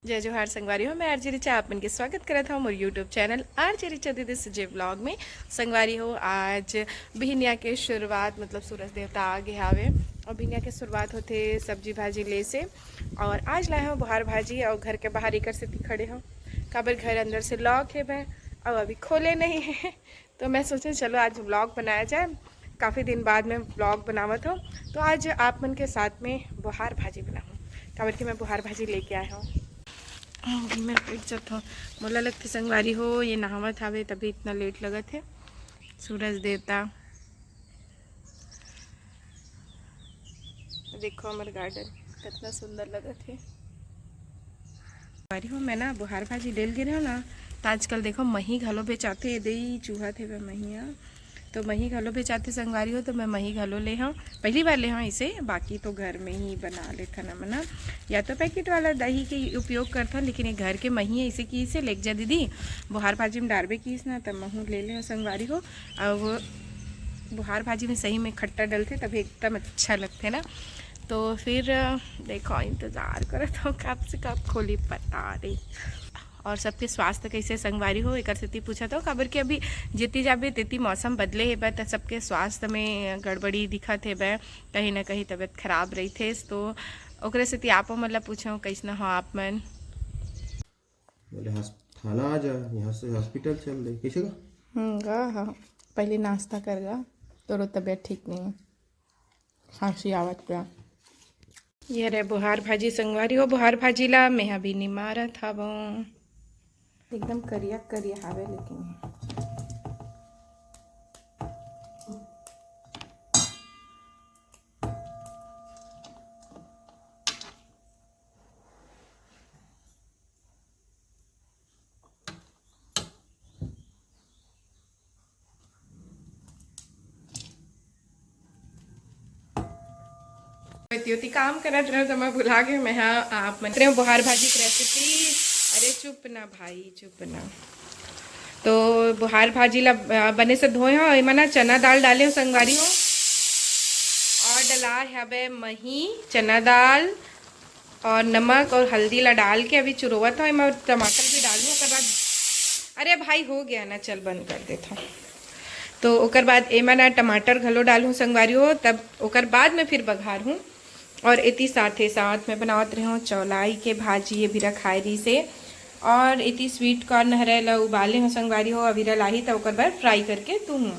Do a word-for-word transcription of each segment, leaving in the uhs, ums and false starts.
जय जोहार संगवारी हो, मैं आरजे रिचा आप मन के स्वागत करत हूँ मोर YouTube चैनल आरजे रिचा दीदी सुजे ब्लॉग में। संगवारी हो, आज बिहनिया के शुरुआत, मतलब सूरज देवता आ गए हावे और बिहनिया के शुरुआत होथे सब्जी भाजी ले से। और आज लाए हूँ बुहार भाजी और घर के बाहर एकर सेती खड़े हूँ, काबर घर अंदर से लॉक है बे, और अभी खोले नहीं है। तो मैं सोचे चलो आज व्लॉग बनाया जाए, काफ़ी दिन बाद मैं व्लॉग बनावत हूँ। तो आज आप मन के साथ में बुहार भाजी बनाऊँ, काबर कि मैं बुहार भाजी लेके आए हूँ। मैं बैठ जाता हूँ, मोला लगथे संगवारी हो ये नहावत हावे तभी इतना लेट लगत है। सूरज देवता देखो हमर गार्डन कितना सुंदर लगत है। संगवारी हो, मैं ना बुहार भाजी लेल गे रहेंव ना, त आजकल देखो मही घलो बेचाथे, दही चूहत हेवय मही ह, तो मही घलो बेचाथे संगवारी हो, तो मैं मही घलो ले हव। पहली बार ले हव इसे, बाकी तो घर में ही बना लेथन हमन ह। या तो पैकेट वाला दही के उपयोग करथन, लेकिन ये घर के मही है, इसे किसे लेके जा दीदी, बुहार भाजी में डारबे किस ना, त महू ले ले हव संगवारी हो। अब बुहार भाजी में सही में खट्टा डलथे, तभी एकदम अच्छा लगथे ना। तो फिर देखो, इंतजार करत हव कब से कब खोली, पता नहीं। और सबके स्वास्थ्य कैसे संगवारी हो, एकर सेती पूछत हव, काबर कि अभी जेती जाबे तेती मौसम बदले हेबे, त सबके स्वास्थ्य में गड़बड़ी दिखत हेबे, कहीं ना कहीं तबीयत खराब रहिथे। तो ओकरे सेती आपो मन ला पूछव, कैसन हो आप मन? बोले, "हॉस-, थाना आ जा, यहाँ से हॉस्पिटल चल दे।" कैसे का? हम्म, गा, हाँ। पहले नाश्ता कर गा, तोरो तबीयत ठीक नहीं है, खांसी आवत बा। ये रे बुहार भाजी संगवारी हो, बुहार भाजी ला मैं अभी निमारत हवं। एकदम करिया करिया हावे लेकिन। ओती ओती काम करत रहो तो मैं भुला गए। मैं हाँ आप मन रे बुहार भाजी की रेसिपी। अरे चुप ना भाई, चुप ना। तो बुहार भाजी ला अ, बने से धोए हो, एमा ना चना दाल डाले हो संगवारी हो, और डला हवे मही, चना दाल और नमक और हल्दी ला डाल के अभी चुरोवत हो। एमा टमाटर भी डालूँ, ओकर बाद, अरे भाई हो गया ना, चल बंद कर देता हूँ। तो ओकर बाद एमा ना टमाटर घलो डालूँ संगवारी हो, तब ओकर बाद में फिर बघार हूँ। और इति साथे साथ मैं बनावत रहे हूँ चौलाई के भाजी, ये भी रखाए रही से। और इति स्वीट कॉर्न हरे ला उबाले हूँ संगवारी हो, अभी रलाही तो ओकर बाद फ्राई करके दूँ।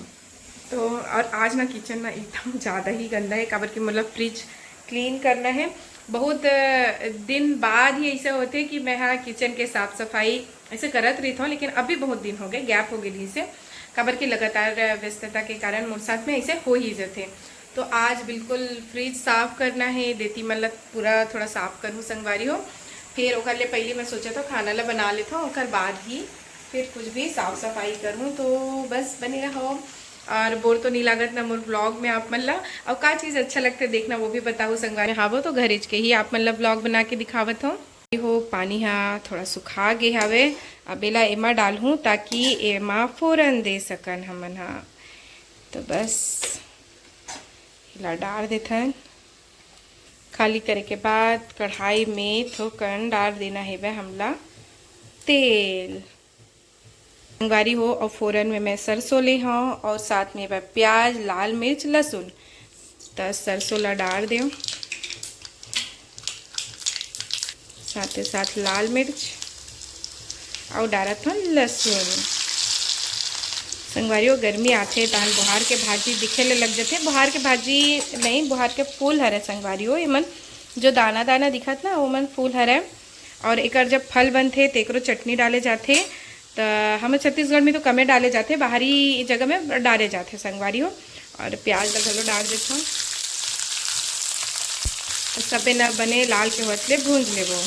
तो और आज ना किचन ना एकदम ज़्यादा ही गंदा है, काबर कि मतलब फ्रिज क्लीन करना है। बहुत अ, दिन बाद ही ऐसा होते कि मैं हाँ किचन के साफ सफाई ऐसे करत रही था, लेकिन अभी बहुत दिन हो गए, गैप हो गई से, काबर कि लगातार अ, व्यस्तता के कारण मोर साथ में ऐसे हो ही जाते। तो आज बिल्कुल फ्रिज साफ करना है, देती मतलब पूरा थोड़ा साफ करूँ संगवारी हो। फिर ओकर ले पहले मैं सोचा था खाना ला बना लेता हूँ, ओकर बाद ही फिर कुछ भी साफ सफाई करूँ। तो बस बने रहो। और बोर तो नहीं लागत ना मोर व्लॉग में आप मन ला। और का चीज़ अच्छा लगता है देखना, वो भी बताओ संगवारी। हावो तो घरेज के ही आप मन ला व्लॉग बना के दिखावत हो। हो पानी हा थोड़ा सुखा गे हवे, अब एला एमा डालहूँ ताकि एमा फोरन दे सकन हमन हा। तो बस एला डाल देथन। खाली करे के बाद कढ़ाई में थोकन डाल देना हेबे हमला तेल। संगवारी हो, और फोरन में मैं सरसों ले हूँ और साथ में बा प्याज, लाल मिर्च, लहसुन। त सरसों ला डाल देव, साथे साथ लाल मिर्च और डालत हूँ लहसुन। संगवारी हो, गर्मी आथे तहन बुहार के भाजी दिखे ले लग जाथे। बुहार के भाजी नहीं, बुहार के फूल हरे संगवारी हो, एमन जो दाना दाना दिखत ना, ओमन फूल हरे। और एकर जब फल बनथे, तेकरो चटनी डाले जाथे। त हमर छत्तीसगढ़ में तो कमे डाले जाथे, बाहरी जगह में डाले जाथे संगवारी हो। और प्याज ला घलो डाल देथन। सबे ला बने लाल के होत ले भूंज लेबो।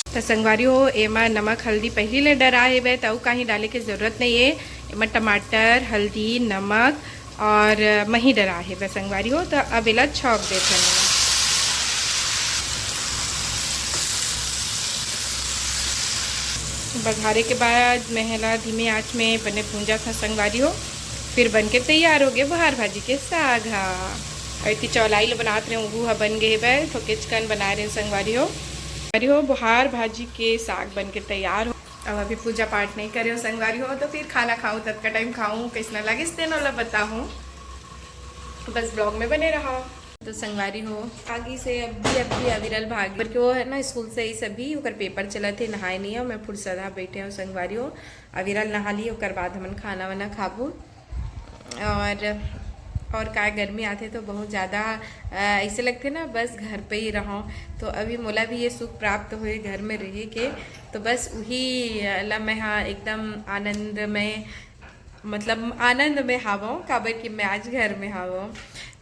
त संगवारी हो, एमा नमक हल्दी पहली ले डरा हेबे, त अउ काही डाले के जरूरत नहीं है। एमा टमाटर, हल्दी, नमक और मही डरा हेबे संगवारी हो। त अब एला छौंक देथन। बघारे के बाद मैं एला धीमे आंच में बने भूंजा था संगवारी हो। फिर बन के तैयार हो गए बुहार भाजी के साग हा। और इतनी चौलाई लो बनात रहे, उहू हा बन गए हेबे, थोकेचकन बनाए रहे संगवारी हो। अरे हो, बोहार भाजी के साग बन के तैयार हो। अब अभी पूजा पाठ नहीं करे हो संगवारी हो, तो फिर खाना खाऊं, ततका टाइम खाऊं, कैसना लगिस तेन ओला बताहूं। बस ब्लॉग में बने रहा। तो संगवारी हो, आगी से अभी अभी अविरल भाग, क्योंकि वो है ना स्कूल से ही सभी ओकर पेपर चलत हे, नहाए नहीं है, मैं फुर्सदा बैठे हूँ संगवारी हो। अविरल नहा ली, ओकर बाद हमन खाना वाना खाबो। और और का, गर्मी आथे तो बहुत ज़्यादा अ, ऐसे लगथे ना बस घर पे ही रहूँ। तो अभी मोला भी ये सुख प्राप्त हुए घर में रहे के, तो बस वही अ, ला मैं हाँ एकदम आनंद में, मतलब आनंद में हावों, काबर कि मैं आज घर में हावों।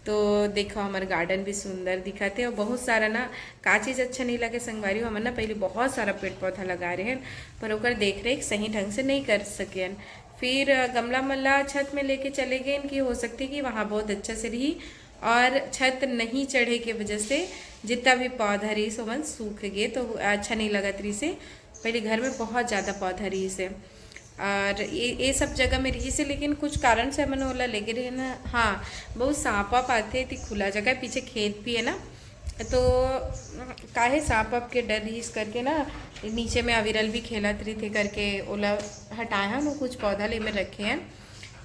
तो देखो, हमार गार्डन भी सुंदर दिखत हे और बहुत सारा ना का चीज़ अच्छा नहीं लगे संगवारी हो। हमन ना पहले बहुत सारा पेड़ पौधा लगा रहे हैं, पर ओकर देख रेख सही ढंग से नहीं कर सकेन। फिर अ, गमला मन ला छत में लेके चले गए कि हो सकती कि वहाँ बहुत अच्छा से रही, और छत नहीं चढ़े के वजह से जितना भी पौधा रही सो मन सूख गए, तो अच्छा नहीं लगत रही से। पहले घर में बहुत ज़्यादा पौधा रही से और ये ये सब जगह में रही से, लेकिन कुछ कारण से हमन ओला लेगे रहे ना। हाँ, बहुत सांप वाप आथे, ती खुला जगह, पीछे खेत भी है ना, तो काहे सांप वाप के डर रही इस करके ना, नीचे में अविरल भी खेलत रही थे करके ओला हटाए हम, कुछ पौधा ले में रखे हैं,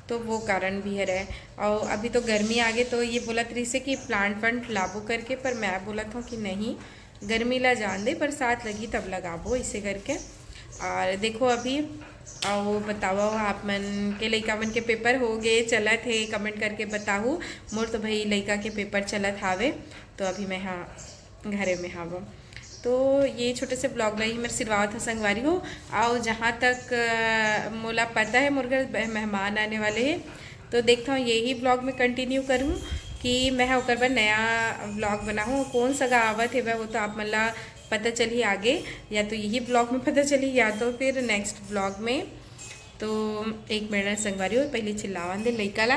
तो वो कारण भी है रहे। और अभी तो गर्मी आ गई, तो ये बोलत रही से कि प्लांट वांट लाबो करके, पर मैं बोलत हूँ कि नहीं, गर्मी ला जान दे, बरसात लगी तब लगाबो, इसे करके। और देखो अभी, और बताओ, आप मन के लइका मन के पेपर हो गए, चलत हे, कमेंट करके बताहू। मोर तो भाई लइका के पेपर चलत हावे, तो अभी मैं हाँ घरे में हावो। तो ये छोटे से ब्लॉग ला ही मेरे सिरवावत ह संगवारी हो। और जहाँ तक अ, मोला पता है, मोर घर ब- मेहमान आने वाले हैं, तो देखता हूँ यही ब्लॉग में कंटिन्यू करूँ कि मैं ओकर बर नया ब्लॉग बनाऊँ। कौन सगा आवत हेवय वो तो आप मन ला पता चलही आगे, या तो यही ब्लॉग में पता चलही या तो फिर नेक्स्ट ब्लॉग में। तो एक मिनट संगवारी हो, पहले चिल्लावन दे लइका ला।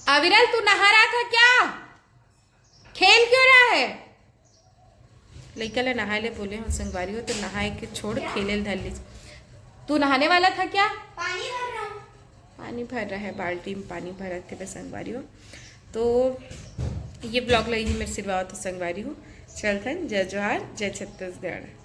अविरल, तू नहा रहा था क्या? खेल क्यों रहा है? लइका ला नहाए ले बोले हो संगवारी हो, तो नहाए के छोड़ खेले ल धर लीज। तू नहाने वाला था क्या? पानी भर रहा हूँ। पानी भर रहा है, बाल्टी में पानी भरत थे बस संगवारी हो। तो ये ब्लॉग ला ही मेरे सिरवावत हो संगवारी हो। चलथन, जय जोहार, जय छत्तीसगढ़।